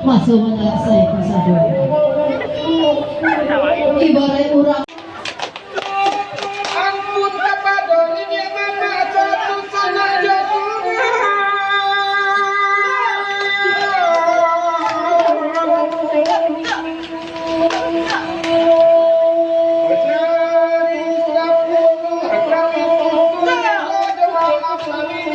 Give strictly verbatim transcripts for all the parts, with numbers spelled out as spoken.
Maso manyalasaikan sadonyo. Ibaraik urang. Ampun kapado niniak mamak satu sanak jo surang. Jadi sapuluah kali susu rajo maaf saling.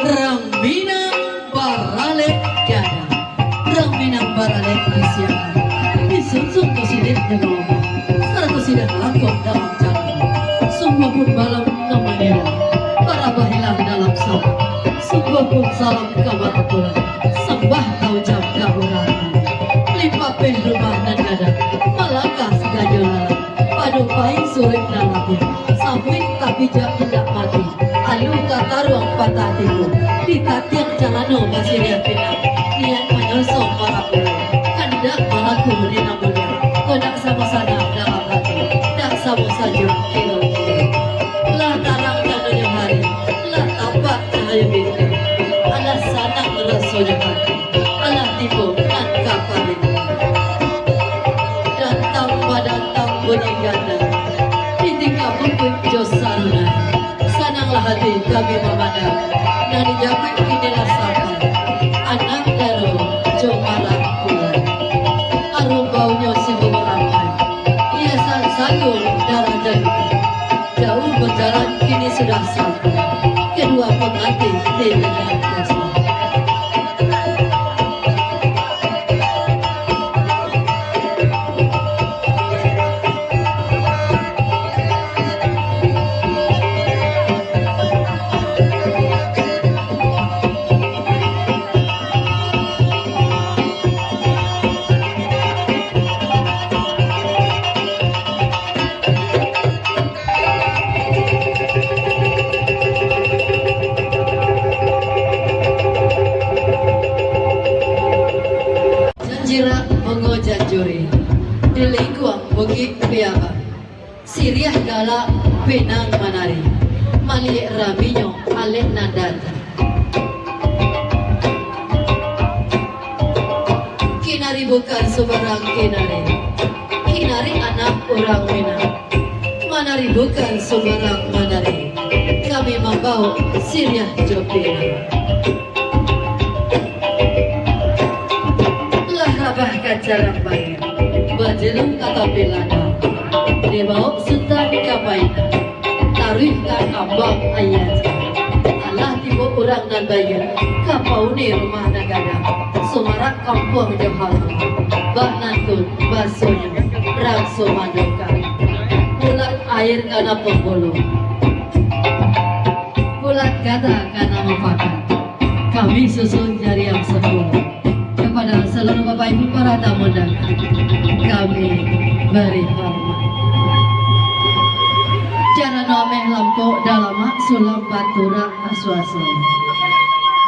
Rang Minang baralek gadang, rang Minang baralek di siangan, disunsun ko silik jo galombang, sarato sidah langkok dalam jalan. Sungguah pun balam nan manira, barabah ilang dalam salam. Sungguah pun salam ka matopulang, sambah taucap ka urang. Lipapeh rumah nan gadang, malangkah si ganjo lalang. Pado pain suruik nan labiah, sabuik tapijak indak mati, alu tataruang patah tigo, ditatiang carano basiriah pinang, niaik manyosong marapulai, kandak balaku di nan mulia, kok ndak samo sanak dalam hati, ndak samo sajo kiro-kiro. Lah tarang tandonyo hari, lah tampak cahayo bintang, alah sanang rasonyo hati. Alah tibo nan ka paling. Datang badatang bunyi gandang, ditingga bungkuih jo sarunai. Sananglah hati kami mamandang, nan dijapuik kini lah sampai, anak daro jo marak pulai. Arum baunyo simbau ramai, hiasan sagu darah jaguar. Jauah bajalan kini sudah sampai, kadua pangantin di tangah desa. Janjirak bungo janjuri, di lingkuang Bukik Piaba, siriah galak pinang manari, maliek raminyo alek nan datang. Kinari bukan subarang kinari, kinari anak urang Minang. Manari bukan subarang manari, kami mambaok siriah jo pinang. Lah rabah ka carang bayan, bajilung ka tapi ladang, dibaok sutan ka painan, taruih ka kambang aia. Alah tibo urang nan bayan, ka pauni rumah nan gadang, sumarak kampuang jo halaman, bak nantun basonyo, rang sumando kari. Bulat aia kana pambuluah, bulat gata kana mupakat. Kami susun jariang sapuluah. Kapado saluruah Bapak Ibu para tamu undangan, kami bari hormat. Carano ameh langkok dalamak, sulam baturak asu-asu.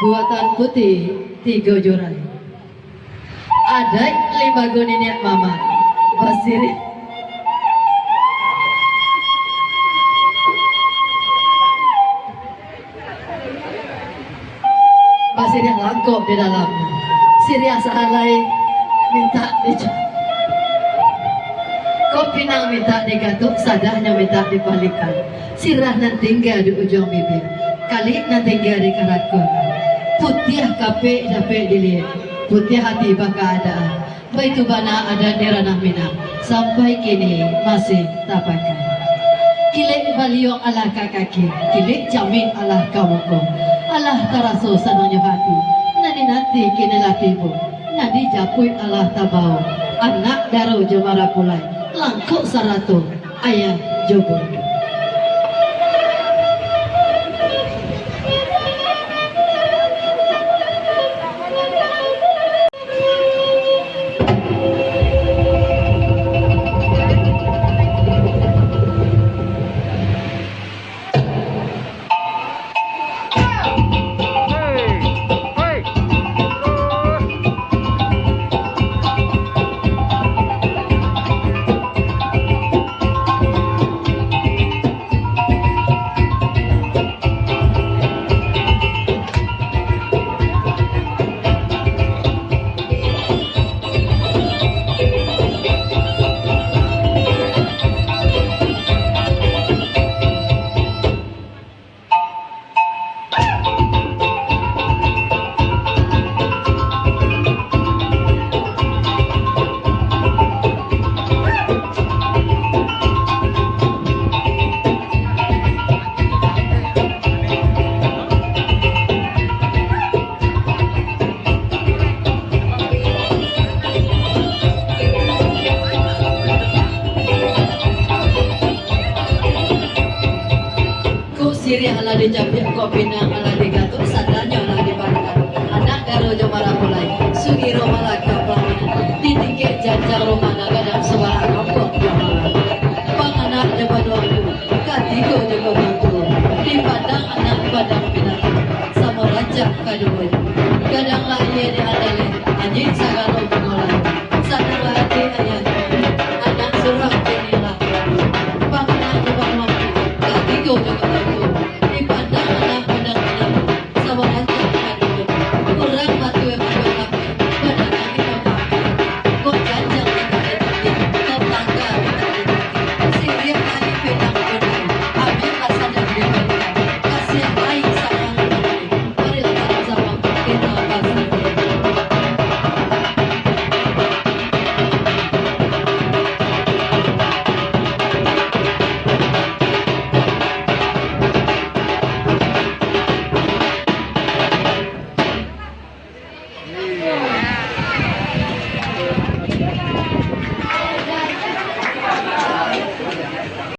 Buatan putiah tigo jurai. Adaik limbago niniak mamak, basiriah. Basiriah langkok di dalam. Siriah sahalai mintak dicu-, kok pinang mintak digatok, sadahnyo mintak dipalikan. Siriah nan tingga di ujuang bibia, kalik nan tingga di karakun. Putiah kapek dapek diliek, putiah ati bakaadaan. Baitu bana adat di ranah Minang, sampai kini masih tapakai. Kilek baliuang alah ka kaki, kilek camik alah ka muko. Alah taraso sanangnyo hati, nan dinanti kini lah tibo, nan dijapuik alah tabaok. Anak daro jo marapulai, langkok sarato ayah jo bunda. Di Japiak kok pinang alah digatok, sandanyo lah dibalikan. Anak Garo jo Marapulai, Sugiro Malaka Palawanan, di tingkek janjang rumah nan gadang, subalah kampuang Palawanan. Panganak jo paduangku, katigo jo pamangku, dipandang anak pandang pinantu, samo rancak kaduonyo. Gadang lahia di Andaleh, anjing sagalo